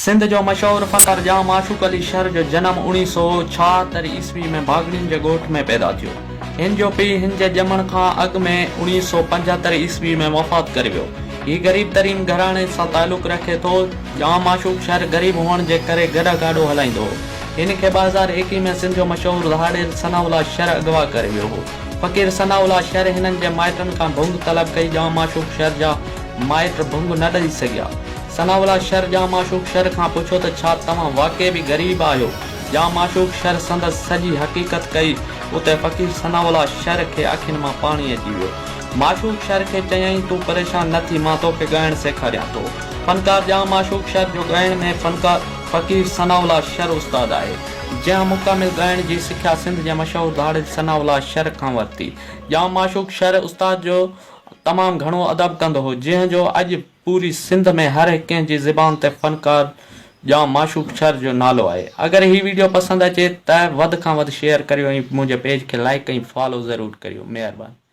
سنڌ جو مشهور فنڪار ڄام معشوق علي شر جو جنم اوڻيهه سو 76 عيسوي ۾ ڀاڳڙين جي ڳوٺ ۾ پيدا ٿيو. هن جو پيء هن جي ڄمڻ کان اڳ ۾ 1975 عيسوي ۾ وفات ڪري ويو. هي غريب ترين گهراڻي سان تعلق رکي ٿو. ڄام معشوق شر غريب هئڻ جي ڪري گڏهه گاڏو هلائيندو هو. هن کي 2021 ۾ سنڌ جو مشهور ڌاڙيل ثناء الله شر اغوا ڪري ويو هو. فقير ثناء الله شر هنن جي مائٽن کان ڀنگ طلب ڪئي ڄام معشوق شر جا مائٽ ڀنگ نه ڏئي سگهيا. ثناء الله شر ڄام معشوق شر کان پڇيو ته ڇا توهان واقعي به غريب آهيو؟ ڄام معشوق شر سندس سڄي حقيقت ڪئي، اتي فقير ثناء الله شر کي اکين مان پاڻي اچي ويو. معشوق شر کي چيائين تون پريشان نه ٿي مان توکي ڳائڻ سيکاريان ٿو. فنڪار ڄام معشوق شر جو ڳائڻ ۾ فنڪار فقير ثناء الله شر استاد آهي، جنهن مڪمل ڳائڻ جي سکيا سنڌ جي مشهور ڌاڙيل ثناء الله شر کان ورتي. ڄام معشوق شر استاد جو تمام گهڻو ادب ڪندو هو، جنهن جو اڄ. پوري سنڌ ۾ هر هڪ ڪنهن جي زبان تي فنڪار ڄام معشوق شر جو نالو آهي اگر هي ويڊيو پسند اچي ته وڌ کان وڌ شيئر ڪريو ۽ منهنجي پيج کي لائيڪ ۽ فالو ضرور ڪريو مهرباني.